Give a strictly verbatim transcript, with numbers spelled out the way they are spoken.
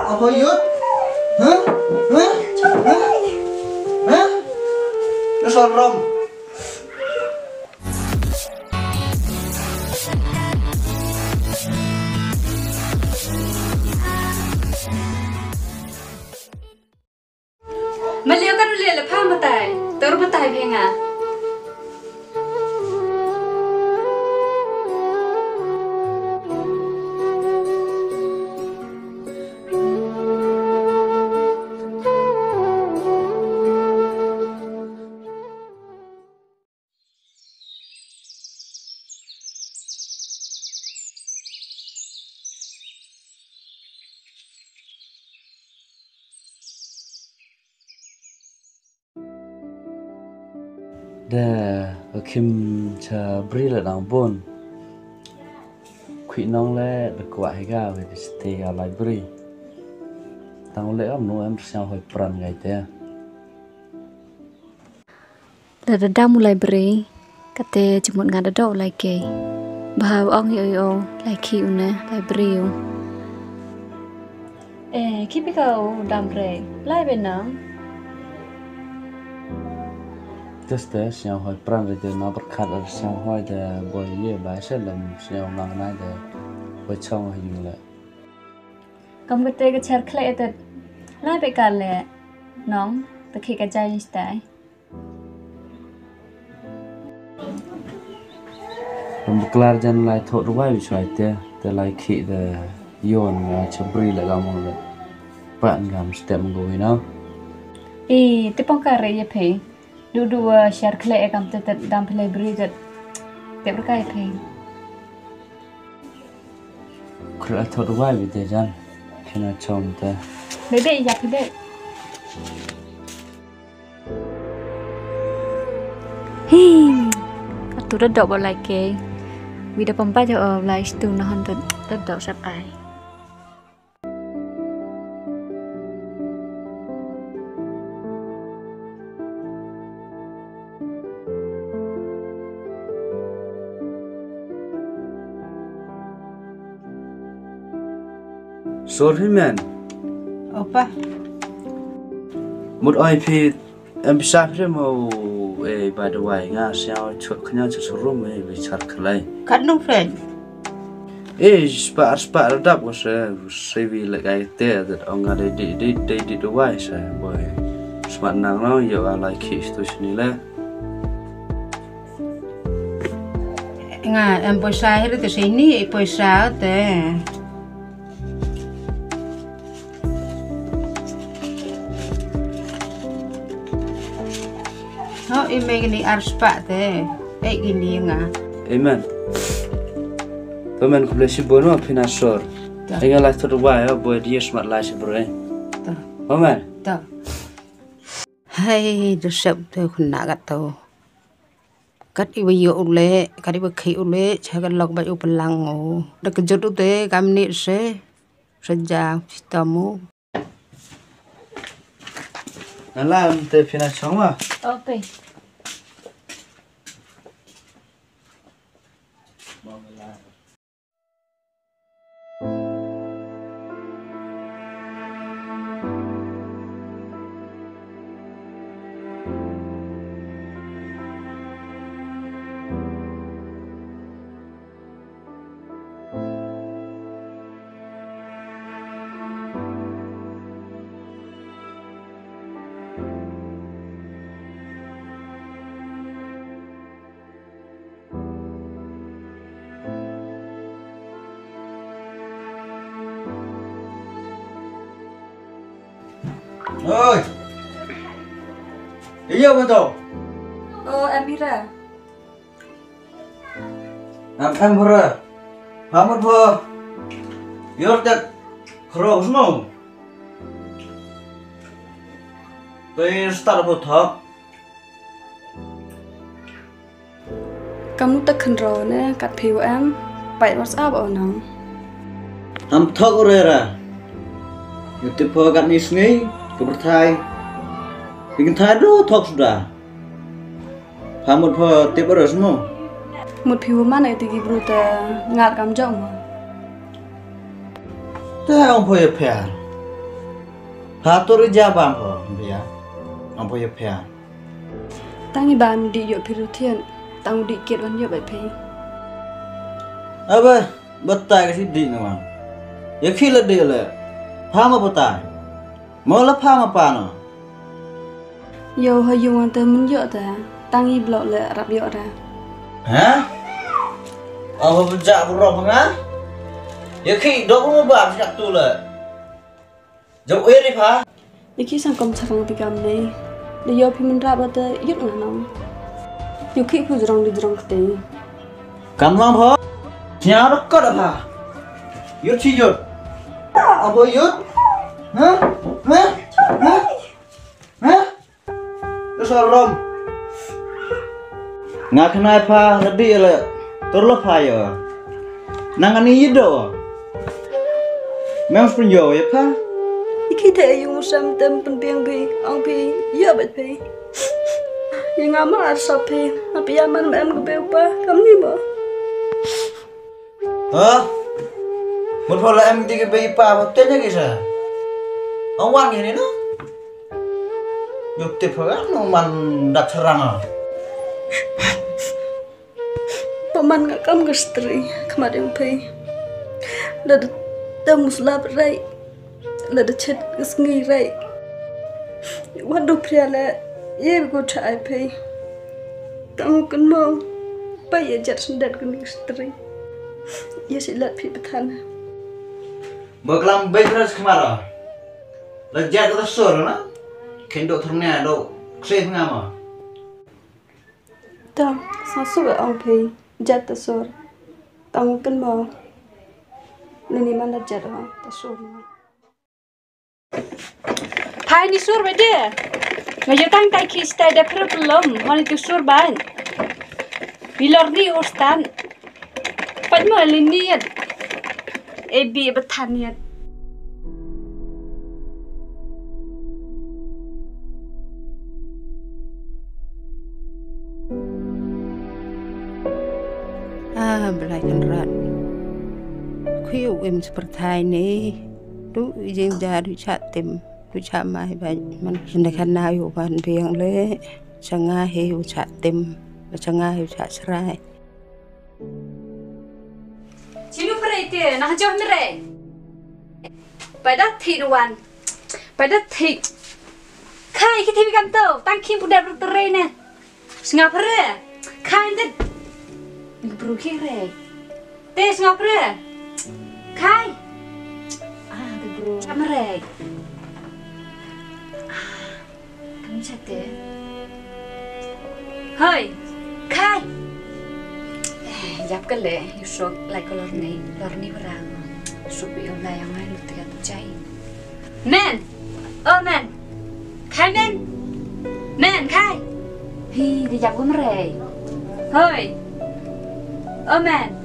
Apa yut? Hah? Hah? Hah? Hah? Nyesel rom. Maliu kan u leh le pha matai. Tor matai phe nga. Da ka khim cha bri la dang bun. Khui nong le da kwah hi ga we da stay a library. Tang le am no em sñiaw hoi pran gai te. Da da dam u library, kate jimut nga da dok lai ke. Baha ong ïo ïo, lai ki une, library u. Eh, ki pika u dam re, lai benang. Just de, sñiaw hoi pran re de na berkat ar sñiaw hoi de boy ye ba se lem sñiaw ngang na de boy chong ha yung le. Kam kate ka char kle etet, lai beka le nong, ta ki ka jai stai. Ym baklar jan lai thok ruwai u chwai te, te lai khih de yon nga chabri la gam le. Pat ngam step go wi na. E, te pong ka re ye phe. Du du wa shar khle e kam te te dam phle bri te. Te berkai phe. Kre a thok ruwai wi te jan. Kena chom te. Bebe ya phe be. Hi, ka tu da dok ba lai ke. Wi da pampa jo, oh, lai stu na hon da, da dok sap ai. Sorry man. Opa. Mut oi phi em bisa phi mo, eh, by the way, nga siaw chut khnya chut surum, eh, bi char khlai. Kat no friend. Eh, spa, spa radap ko se, se bi le kai te, that ong nga dei, dei, dei, dei, dei, dei wai se, boy. Smat nang no, yo, a lai ki stu sini le. Nga em poisa hir te sini, i poisa te. Ho, i me gini ar spah te. Eh, gini nga. Amen. Amen, khublei shibun ma phi na sor. Ta. Enga lai thot wa ya boy dia smat lai shi bro, eh. Ta. Amen. Ta. Hai, da sep te khun na kat to. Kat iwa ïoh u leh, kat iwa khih u leh, cha ka lok bad u pynlang u. Da kjut u te, kam ni se, sa ja, chitom u. Nala, am te phi na chong wa? Ope. Oi. Iya betul. Oh, Amira. Am em hore. Hamut ho. Yor tet. Khro sno. Te start ho thok. Kam nu tak khynraw ne kat phi wa em, pait WhatsApp o nang. Ham thok u rera. Yu tip pho kat ni sngi, ka pyrthai. Pi kynthai do thok suda. Pha mut pho tip u rera smo. Mut phi wa man ai ti ki bru te ngat kam jong mo. Te ong pho ya pher. Pha tur ïa bam pho, bia. Ang pho ïa pha. Tang i bam dih ïoh phi ruh thied. Tang u dih kit wan ïoh bad phi. Aba, batai ka si dih na wan. Ïa khi la dih le. Pha ma batai. Mo la pha ma pa no. Ïoh ha ïung wan te mun ïoh te. Tang i blok le rap ïoh ra. Ha? Aba bejak burok nga? Ïa khi dok ma bam siak tu le. Jauh eri pha. Ïa ki sangkom sarang ti kam nei. Da ïoh phi mynrap ate yut nga nong. Ïoh ki phu jrong di jrong kete. Kam long pho. Sia da kot pha. Yut si yut. Abo yut. Ha? Ha? Ha? Ha? Dasor rom. Nga khnai pha nga dih le. Tur la pha ïa. Nang ani ïa do. Mem spun ïa pha. Iki te ïa u sam tem pynbiang phi, ong phi ïa bad phi. Ïa nga ma ar sop phi. Nga phi ïa man ma em ka beu pa kam ni mo. Ha? Mut pha la em ti ki bei pa ba te nya ki sa. Ong wan ni no. Yo tip pha no man dak sarang. Pa man nga kam ka stri khmat ïong phi. Da da musla rai. La da chet ka sngi rai. Wat du phria le ye ko cha ai phi. Tang kan mo. Pa ye jat sndat kan stri. Ye si lat phi pathan. Ba klam bej ras khmara. La jat ka sur na. Ken do thurne do kseh nga ma. Tang sa su ba ong phi jat ta sur. Tang kan mo. Nini man la jat ong ta sur. Phai ni sur bede. Nga jatang tai ki stai da pher pelom hon tu sur ban. Bilor ni ustan. Pat mo liniat. Ebi betaniat. Ah, belai kan rat. Khuyu im sepertai ni. Du jing ja du cha tim. Du cha mai ba man kinde kan na yu ban biang le. Changa he u cha tim. Changa he u cha serai. Chinu pere te na jo mere. Pada thik wan. Pada thik. Khai ki thik kan to. Tang kim puda tere ne. Sngap re. Khai ndet. Ni bru ki re. Te sngap re. Khai. Ah, te bru. Sngap re. Ah, kan chate. Hoi. Khai. Eh, yap ka le. Yusok lai ko lor ni. Lor ni berang. Supi ulai yang main lu tiga tu chai. Men. Oh, men. Khai men. Men, khai. Hi, di jak gum rei. Hoi. Oh, men.